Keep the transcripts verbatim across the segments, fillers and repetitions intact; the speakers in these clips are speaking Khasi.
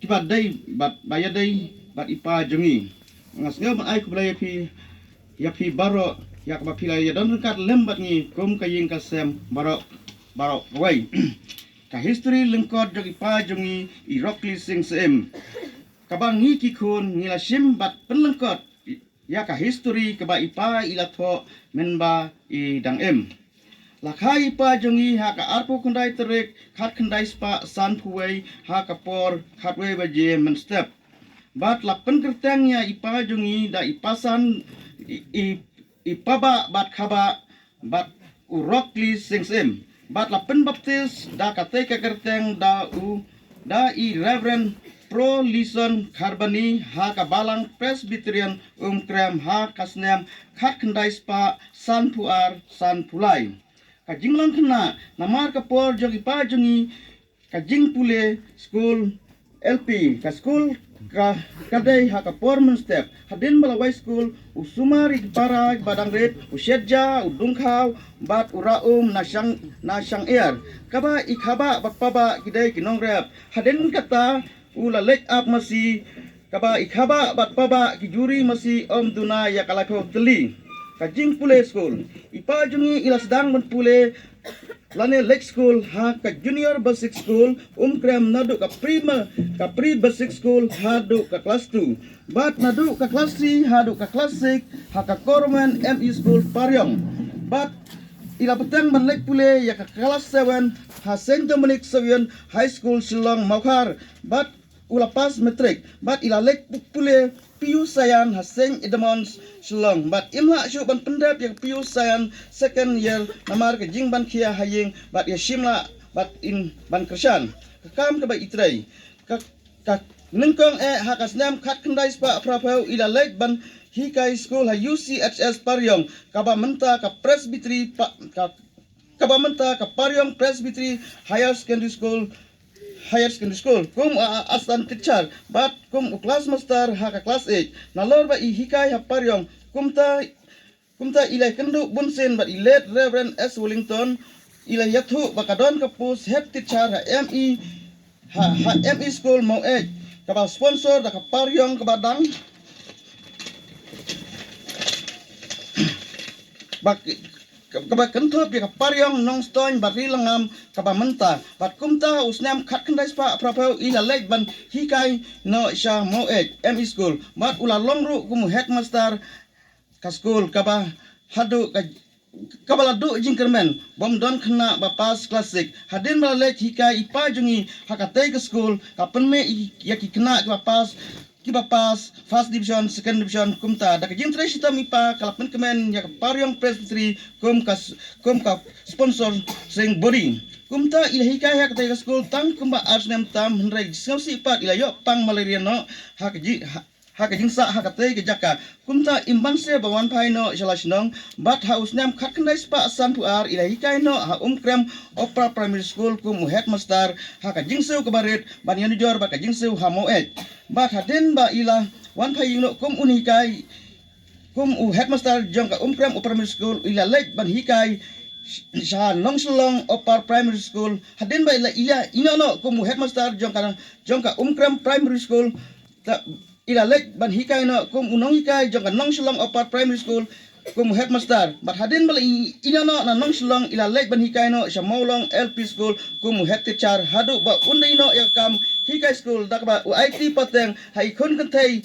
Ba dei, bad ba ïadei bad i pa jong ngi. Nga sngew ban ai khublei ïa phi, ïa phi baroh, ïa kaba phi la ïadon ryngkat lem bad ngi kum ka ïing ka sem baroh, baroh kawei. Ka history lyngkot jong i pa jong ngi, i Rockley Sing Syiem, kaba ngi ki khun ngi la shim bad pynlyngkot ïa ka history kaba i pa i la thoh mynba i dang im. La kha i pa jong ngi ha ka arphew khyndai tarik, khatkhyndai spah sanphew wei, ha ka por khatwei baje mynstep. Bad la pynkyrteng ïa i pa jong ngi da i pasan, i, i, i pabah bad khabah, bad u Rockley Sing Syiem. Bad la pynbaptis da katei ka kyrteng da u, da i Reverend Pro Lison Kharbani ha ka Balang Presbyterian Umkrem ha ka snem khatkhyndai spah sanphew ar sanphew lai. Ka jinglong khynnah, namar ka por jong i pa jong ngi, ka jingpule skul L P, ka skul ka, ka dei ha ka por mynstep. Hadien ba la wai skul, u sumar ïa ki para ba dang rit, u shet ja, u dungkhaw, bad u rah um na shang, na shang er. Kaba i khabah bad pabah ki dei ki nongrep. Hadien kata, u la leit ap masi, kaba i khabah bad pabah ki juri masi ym duna ïa ka laiphew tylli. Ka jingpule skul. I pa jong ngi i la sdang ban pule lane leit skul ha ka Junior Basic School Umkrem naduh ka pre, ka pre basic school haduh ka class two. Bad naduh ka class three haduh ka class six ha ka Government M E School Pariong. Bad i la bteng ban leit pule ïa ka class seven ha Saint Dominic Saviour High School Shillong Mawkhar. Bad u la pass matric, bad i la leit pule P U Science ha Saint Edmund's Shillong, bad im lah shuh ban pyndep ïa ka P U Science second year namar ka jingban khia ha ïing, bad ïa shim lah bad in ban kyrshan. Ka kam kaba i trei. Ka, ka nyngkong eh ha ka snem khatkhyndai spah phraphew i la leit ban hikai skul ha U C H S Pariong, kaba mynta ka Presbytery pa, ka, kaba mynta ka Pariong Presbytery Higher Secondary School, Higher Secondary School, kum u a, a, assistant teacher, bad kum u class master ha ka class eight. Nalor ba i hikai ha Pariong, kumta, kumta i la ïakynduh bunsien bad i late Reverend S Wellington, i la ïathuh ba ka don ka post head teacher ha M E, ha, ha M E School Maweit, kaba sponsor da ka Pariong kaba dang, ba ka, kaba kynthup ïa ka Pariong Nongstoiñ Bad Ri Langam kaba mynta. Bad kumta u snem khatkhyndai spah phraphew i la leit ban hikai noh sha Maweit M E School. Bad u la long ruh kum u headmaster ka skul kaba haduh ka, kaba la duh jingkyrmen bym don khynnah ba pass class six. Hadien ba la leit hikai i pa jong ngi ha katei ka skul, ka pynmih ïa ki khynnah kiba pass, kiba pass first division, second division, kumta. Da ka jingtrei shitom i pa ka la pynkmen ïa ka Pariong Presbytery kum ka s-, kum ka sponsoring body. Kumta i la hikai ha katei ka skul tang kumba ar snem tam, hynrei sngewsih pat i la ïoh pang malaria noh ha ka ji-, ha, ha ka jingsah ha katei ka jaka. Kumta im banse ba wan phai noh sha la shnong, bad ha u snem khatkhyndai spah sanphew ar i la hikai noh ha Umkrem Upper Primary School kum u headmaster ha ka jingsiew kaba rit ban ïanujor bad ka jingsiew ha Maweit. Bad hadien ba i la wan phai ïing noh kum u hikai, kum u headmaster jong ka Umkrem Upper Primary School, i la leit ban hikai sha Nongshillong Upper Primary School. Hadien ba i la, i la ïehnoh noh kum u headmaster jong ka, jong ka Umkrem Primary School, ta, i la leit ban hikai noh kum u nonghikai jong ka Nongshillong Upper Primary School kum u headmaster. Bad hadien ba la i, ïehnoh noh na Nongshillong, i la leit ban hikai noh sha Mawlong L P School kum u head teacher, haduh ba un da ïehnoh ïa ka kam hikai skul, da kaba u aiti pateng ha i khun kynthei,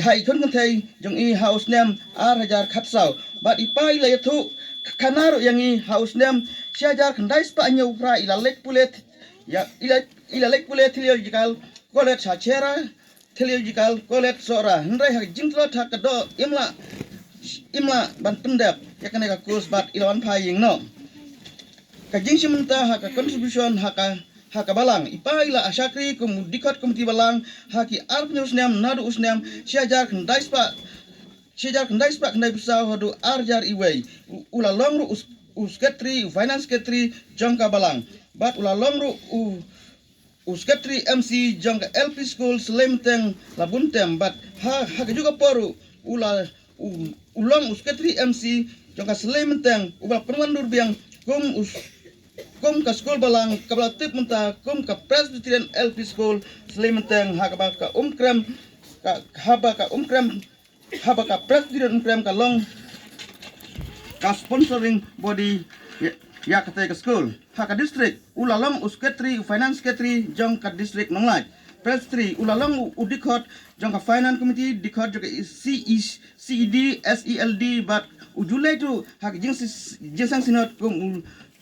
ha i khun kynthei jong i ha u snem ar hajar khatsaw. Bad i pa i la ïathuh khana ruh ïa ngi ha u snem shi hajar khyndai spah hynñiew phra i la leit pule th-, ïa, i la, i la leit pule Theological College ha Chera, Theological College Sohra. Hynrei ha ka jingtlot ha ka doh im lah, im lah ban pyndep ïa kane ka course bad i la wan phai ïing noh. Ka jingshim bynta ha ka contribution ha ka, ha ka balang. I pa i la shakri kum u dkhot komiti balang ha ki arphew snem, naduh u snem shi hajar khyndai spah, shi hajar khyndai spah khyndaiphew saw haduh ar hajar wei. U, u la long ruh u s-, u secretary, u finance secretary jong ka balang. Bad u la long ruh u, u secretary M C jong ka L P school Sleimenteng Labunteng. Bad ha, ha kajuh ka por ruh u la, u, u long u secretary M C jong ka Sleimenteng, uba la pynwandur biang kum u s-, kum ka skul balang kaba la tip mynta kum ka Presbyterian L P School Sleimenteng, ha kaba ka Umkrem, ka haba ka Umkrem, haba ka Presbyterian Umkrem ka long ka sponsoring body ïa, ïa katei ka skul. Ha ka district u la long u secretary, u finance secretary jong ka district Nonglait. Presbytery u la long u, u dkhot jong ka finance committee, dkhot jong ka C E, C E D, S E L D, bad u ju leit ruh ha ka jing, jingseng synod kum u,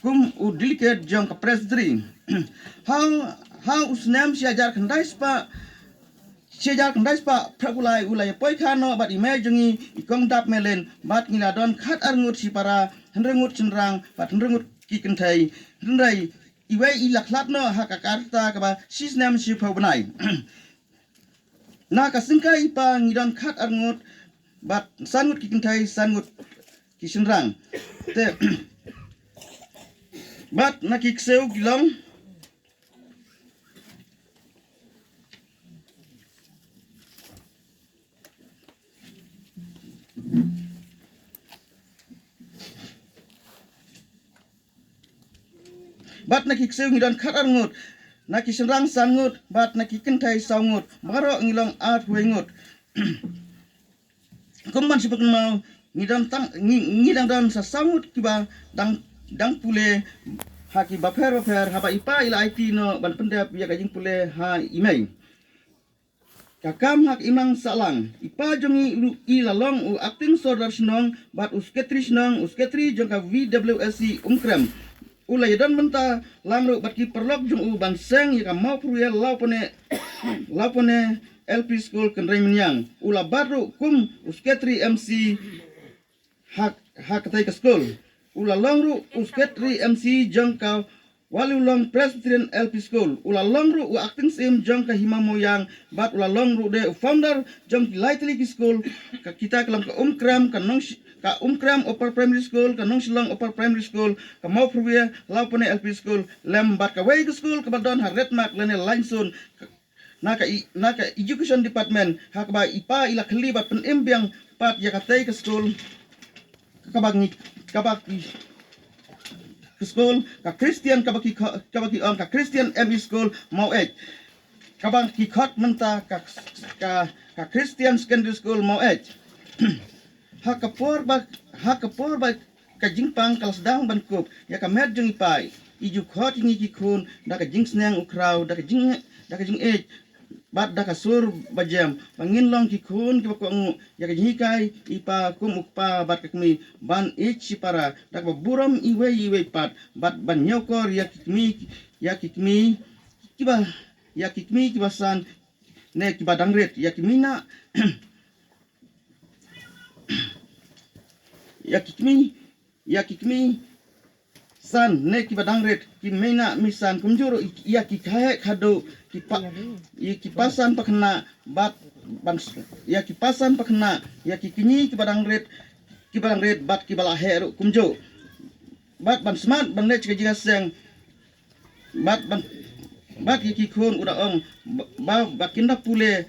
kum u delegate jong ka Presbytery. Ha, ha u snem shi hajar khyndai spah, shi hajar khyndai spah phra phew lai u la ïa poi kha noh bad i mei jong ngi, i Kong Dap Melin, bad ngi la don khat ar ngut shipara, hynriew ngut shynrang bad hynriew ngut ki kynthei. Hynrei iwei i la khlad noh ha ka karta kaba shi snem shi phew bnai. Na ka syngkai i pa ngi don khat ar ngut, bad san ngut ki kynthei, san ngut ki shynrang. Te bad na ki ksew ki long. Bad na ki ksew ngi don khat ar ngut, na ki shynrang san ngut, bad na ki kynthei saw ngut, baroh ngi long arphew wei ngut. Kum ban shu pynkynmaw, ngi don tang, ngi, ngi dang don sa saw ngut kiba dang, dang pule ha ki bapher bapher, haba i pa i la aiti noh ban pyndep ïa ka jingpule ha i mei. Ka kam ha ka imlang sahlang, i pa jong ngi ruh i la long u acting sordar shnong bad u secretary shnong, u secretary jong ka V W S C Umkrem. U la ïadon bynta lang ruh bad ki paralok jong u ban seng ïa ka Mawpharwir Lawpane, Lawpane L P School Kynrei Mynïang. U la bat ruh kum u secretary M C ha, ha katei ka skul. U la long ruh u secretary M C jong ka Waliulong Presbyterian L P School. U la long ruh u acting syiem jong ka Hima Moyang, bad u la long ruh de u founder jong ki lai tylli ki skul, ka kita ka long ka Umkrem, ka Nongshi-, ka Umkrem Upper Primary School, ka Nongshillong Upper Primary School, ka Mawpharwir Lawpane L P School, lem bad kawei ka skul kaba don ha red mark lane line zone, ka, na ka i-, na ka Education Department, ha kaba i pa i la khlieh bad pynim biang pat ïa katei ka skul, kaba ngi, kaba ki, ka skul ka Christian, kaba ki kho-, kaba ki ong ka Christian M E School Maweit, kaba ki khot mynta ka, ka, ka Christian Secondary School Maweit. Ha ka por ba, ha ka por ba ka jingpang ka la sdang ban kup ïa ka met jong i pa, i ju khot ïa ngi ki khun da ka jingsneng u khraw, da ka jing, da ka jingïeit bad da ka sur bajem, ba ngin long ki khun kiba kohnguh ïa ka jinghikai i pa kum u kpa bad ka kmie, ban ïeit shipara da kaba burom iwei iwei pat, bad ban ñiewkor ïa ki kmie, ïa ki kmie kiba, ïa ki kmie kiba san ne kiba dang rit, ïa ki mei na ïa ki kmie, ïa ki kmie san ne kiba dang rit, ki mei na mei san, kumjuh ruh ïa ki kha heh kha duh, ki pa, ïa ki pasan pakhynnah bad ban, ïa ki pasan pakhynnah, ïa ki kñi kiba dang rit, kiba dang rit bad kiba la heh ruh kumjuh. Bad ban smat ban leit ka jingïaseng, bad ban, bad ïa ki khun u da ong ba, ba, ba kin da pule,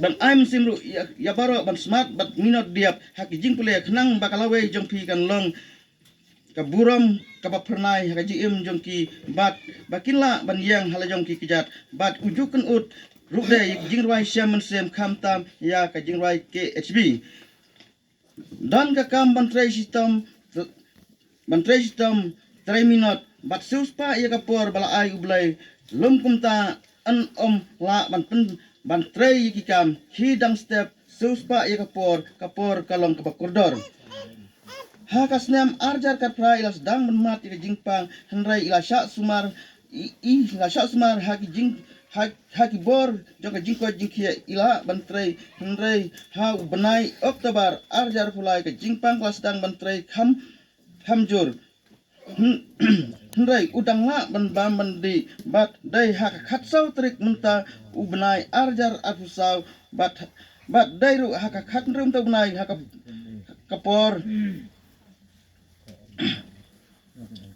ban ai mynsiem ruh ïa, ïa baroh ban smat bad minot diap ha ki jingpule, khnang ba ka lawei jong phi kan long ka burom kaba phyrnai ha ka jingim jong ki, bad ba kin lah ban ïeng ha la jong ki kjat. Bad u ju kynud ruh de ïa ka jingrwai shem mynsiem, khamtam ïa ka jingrwai K H B. Don ka kam ban trei shitom, ban trei shitom trei minot, bad siew spah ïa ka por ba la ai U Blei. Lym kumta, yn ym lah ban pyn, ban trei ïa ki kam, hi dang step, siew spah ïa ka por, ka por ka long kaba kordor. Ha ka snem ar hajar khatphra i la sdang ban mad ïa ka jingpang, hynrei i la shah sumar, i, i la shah sumar ha ki jing, ha, ha ki bor jong ka jingkoit jingkhiah i lah ban trei, hynrei ha u bnai October ar hajar arphew lai ka jingpang ka la sdang ban trei kham, kham jur. Hyn-, hynrei u dang lah ban bam ban dih, bad dei ha ka khatsaw tarik mynta u bnai ar hajar arphew saw, bad, bad dei ruh ha ka khathynriew mynta u bnai ha ka, ka por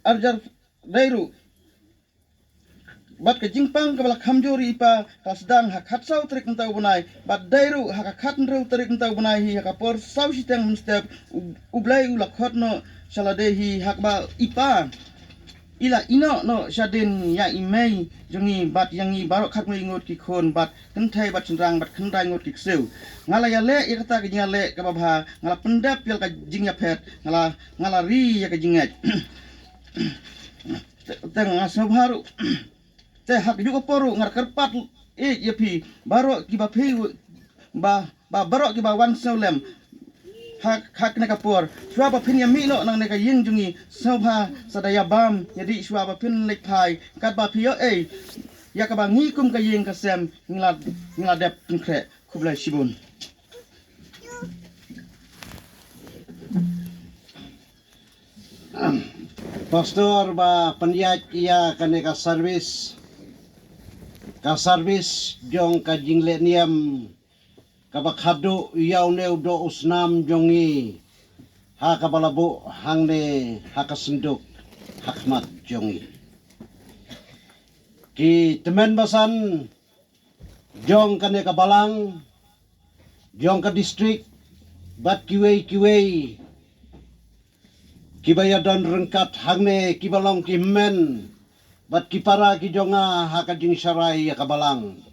ar hajar, dei ruh bad ka jingpang kaba la kham jur ïa i pa ka la sdang ha khatsaw tarik mynta u bnai, bad dei ruh ha ka khathynriew tarik mynta u bnai hi ha ka por saw shiteng mynstep, U, U Blei u la khot noh sha lade hi ha kaba i pa i la ïehnoh noh shadien ïa i mei jong ngi bad ïa ngi baroh khatwei ngut ki khun bad kynthei bad shynrang bad khyndai ngut ki ksiew. Nga la ïaleh ïa kata ka jingïaleh kaba bha, nga la pyndep ïa ka jingïaphet, nga la nga la ri ïa ka jingngeit. Te nga sngewbha ruh. Te ha kajuh ka por ruh nga kyrpad ïa phi baroh kiba phi ba ba baroh kiba wan sngewlem ha ha kane ka por, shuwa ba phin ïa mih noh nangne ka ïing jong ngi, sngewbha sa da ïa bam ïa dih shuwa ba phin leit phai katba phi ïoh ei ïa kaba ngi kum ka ïing ka sem ngi la ngi la dep pynkhreh. Khublei shibun. Pastor ba pynïaid ïa kane ka service, ka service jong ka jingleh niam kaba khadduh ïa une u doh u snam jong ngi ha kaba la buh hangne ha ka synduk ha khmat jong ngi. Ki tymmen basan jong kane ka balang, jong ka district bad kiwei kiwei kiba ïa don ryngkat hangne kiba long ki hynmen bad ki para ki jong nga ha ka jingsharai ïa ka balang.